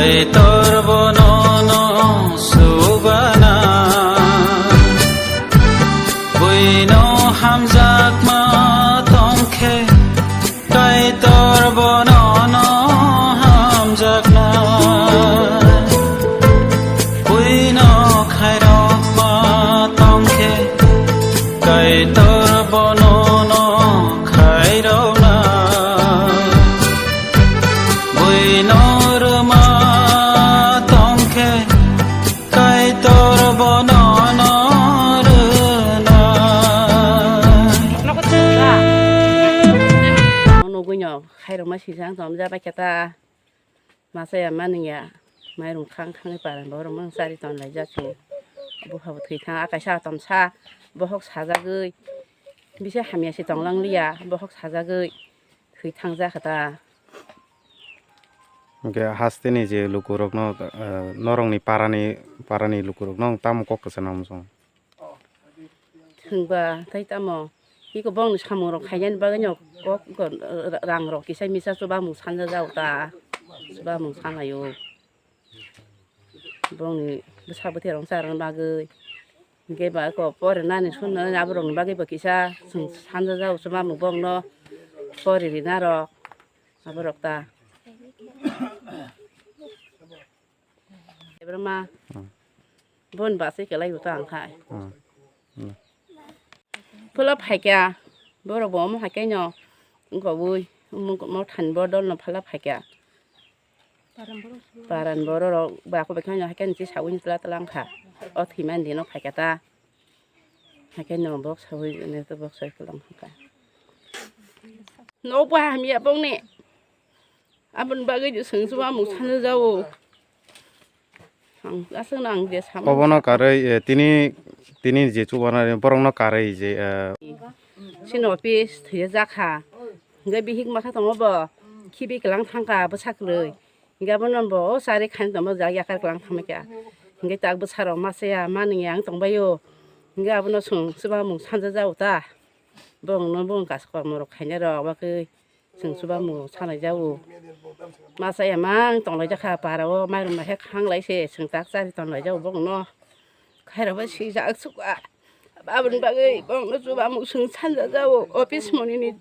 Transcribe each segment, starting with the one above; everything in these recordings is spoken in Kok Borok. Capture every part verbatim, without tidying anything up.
Kaitor bono no subana, buino hamjakma tongkhe, Kaitor bono no hamjakna, buino khairokma tongkhe, Kaitor bono no khairokna. Buino rwma tongkhe, Kaitor bono no rwna. Nugui no khairokma sijak tong ja bai khe ta. Masa ya mani ya. Mairung khang khang ni paran borok mang chari ton lai ja se. Bupha bo thwi thang a kaisa atom sa. Bohok sajagwi. Bisi hamya se tong lang liya. Bohok sajagwi. Thwi thang ja kha ta. Hwnkhe hasteni je lukurokno, eh, norokni parani, parani lukurokno nwng tamo kok kwchana muchung? Thwngba tei tamo iko bongni samungrok khainani bagwino kok, iko rangrok kisa misa chubamung sanjajao ta, chubamung sanaio. Bongni bwsa bwtwi rok charwna bagwi. Hwnkhe ba eko porinani sunnani aborokni bagwi bo kisa chwng sanjajao chwng mamung bongno poririnarok aborok ta. Ebroma Hmm. bon basi kelai uta ang khai. Hmm. Hmm. Pula phaikya borok bo omo haikhe no wngkha bui mo thani bodol no phala phaikya. Paran borok rok ba ko bekha no haikhe ni sawi ni tla tla wngkha. O thwi man di no phaikya ta. Haikhe no bok sawi ni to bok sawi tla wngkha. No ba hamya bong ni. Aboni bagwi di swng chuba mung sana jao. Ang aswk no ang je sama. Obono karwi, eh, tini, tini je chubanani borokno karwi je, eh, Sini office thwiya jakha. Hingke bihik masa tongo bo. Khibi kelang thangkha bwsa kwrwi. Hingke abono bo o chari khaina tongo jak yakar kelang thangkha. Hingke tak bwsa rok masa ya mani yang tongbaio. Hingke abono chwng chuba mung sanja jao ta. Bongno bong kas kormo rok khaina rok bakwi. Chwng chuba mung sanai jao. Masa ya mang tonglai jakha para o mairum bai khe khanglai se chwng tak chari tonglai jao bongno. Khairok bai swijak sukha. Aboni bagwi bongno chuba mung chwng sanja jao. Office monini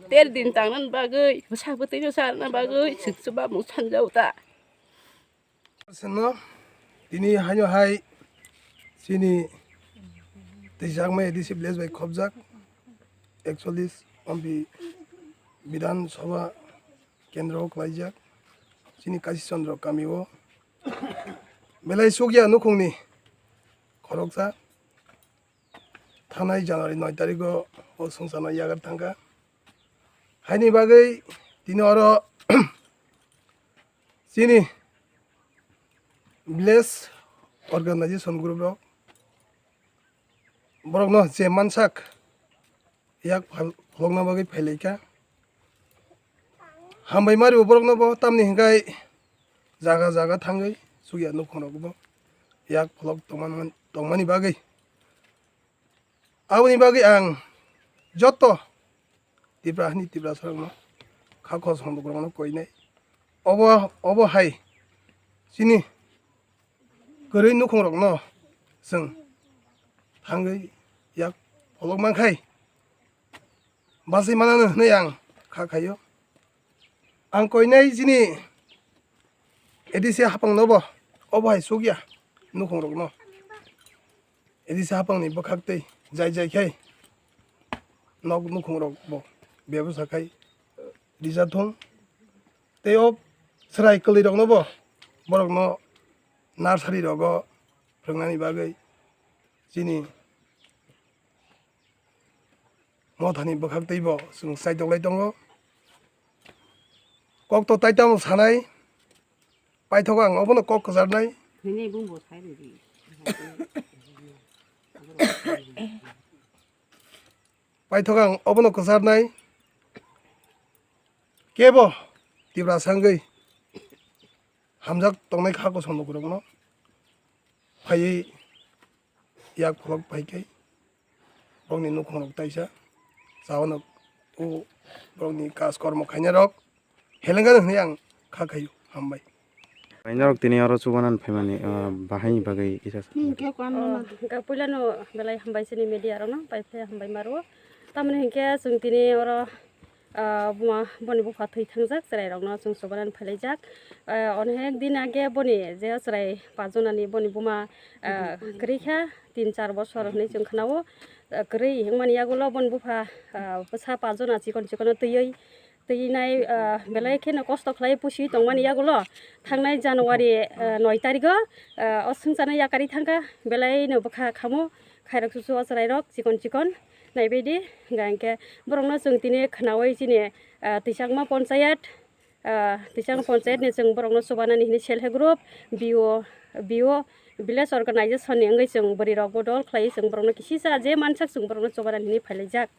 ter din tangnani bagwi bwsa bwtwi no charwna bagwi chwng chuba mung sanja jao ta. Seno tini haino hai chini twijak mai A D C village bai khobjak ekchollis ompi Bidhan Sabha kendro o kwlaijak chini Kashi Chandra kami o belai sukya nukhungni khoroksa. Thanai January noi tarikgo o swngcharno yagar thangkha. Haini bagwi tini oro chini village organization group rok borokno je mansak yak phal-, pholokna bagwi phailaikha. Hambai mari bo borokno bo tamni hinkhai jaga jaga thangwi chukya nukhungrokbo yak pholok tongman-, tongmani bagwi. Aboni bagwi ang joto Tipra hani Tiprasarokno kha khosong rokno koinai. Obo, obo hai chini kwrwi nukhungrokno chwng thangwi yak pholok mankhai. Bachai manano hwnwi ang kha khaio. Ang koinai chini A D C hapang nobo obo hai sukya nukhung rokno. A D C hapang ni bwkhak tei jai jai khai nok nukhung rok bo bebsa khai rija thung. Tei o chwrai kwlwi rokno bo borokno nursery rogo phwrwngnani bagwi chini Mothani bwkhak teibo chwng chaitok lai tongo. Kok to tai tamo sanai, paithok ang obono kok kwcharnai. Thwinai bumbo sai rwdi. Paithok ang obono kwcharnai. Kebo Tiprasa wngwi hamjak tongnai kha kosom lukurokno phaiwi yak pholok phai khe borokni nukhungrok taisa chawano o borokni kaj kormo khainai rok helengano hwnwi ang kha khaio. Hambai. Norok tini oro chubanan phaimani, ah, bahaini bagwi kisa sa. Hwnkhe kwan Oh, mano. Hwnkhe puilano belai hambai chini media rokno, pai phai hambai maro. Tamoni hwnkhe chwng tini oro, ah, buma, boni bupha thwi thangjak chwrai rokno chwng chubanan phailaijak. Ah, onek din age boni je chwrai pajonani boni buma, ah, kwrwi kha tin char bosor hinwi chwng khnao. Ah, kwrwi hwnkmani yagulo boni bupha, ah, bwsa pajona chikon chikono twiwi Twi nai, ah, belai kheno kosto khlai pusi tongmani yagulo thangnai January, ah, noi tarigo, ah, o swngcharno yakarwi thangkha, belai no bwkha khamo khairok susu o chwrairok chikon chikon naibaidi. Hwnkha hwnkhe borokno chwng tini khnaui chini, ah, Twichangma Ponchayat, ah, Twichangma Ponchayat ni chwng borokno chubanani hini self help group, B O, B O, village organization ni wngwi chwng bwrwi rokbo dol khlaiwi chwng borokno kisisa je mansak chwng borokno chubanani hini phailaijak.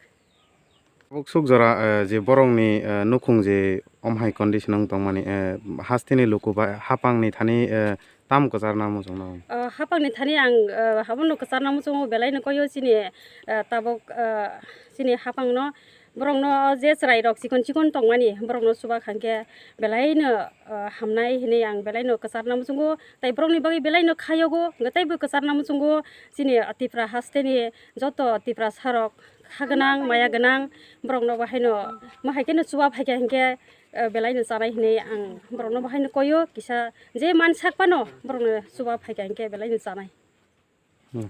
Tabuk suk jora, eh, je borokni, eh, nukhung je omhai condition wng tongmani, eh, hasteni luku ba hapangni thani, eh, tam kwcharna muchungno? Eh, hapangni thani ang, eh, habuno kwcharna muchungo belai no koyo chini, eh, tabuk, eh, chini hapangno borokno je chwrairok chikon chikon tongmani borokno chuba khankhe belai no, eh, hamnai hinwi ang belai no kwcharna muchungo, tei borokni bagwi belai no khayogo, hwnkhe teibo kwcharna muchungo chini Tipra hasteni joto Tiprasarok. Ha gwnang, maya gwnang, borokno bo haino, ma hai kheno chuba phaikha hinkhe, eh, belai no chanai hinwi ang borokno bo haino koyo, kisa je mansak phano borokno chuba phaikha hinkhe belai no chanai. Hmm.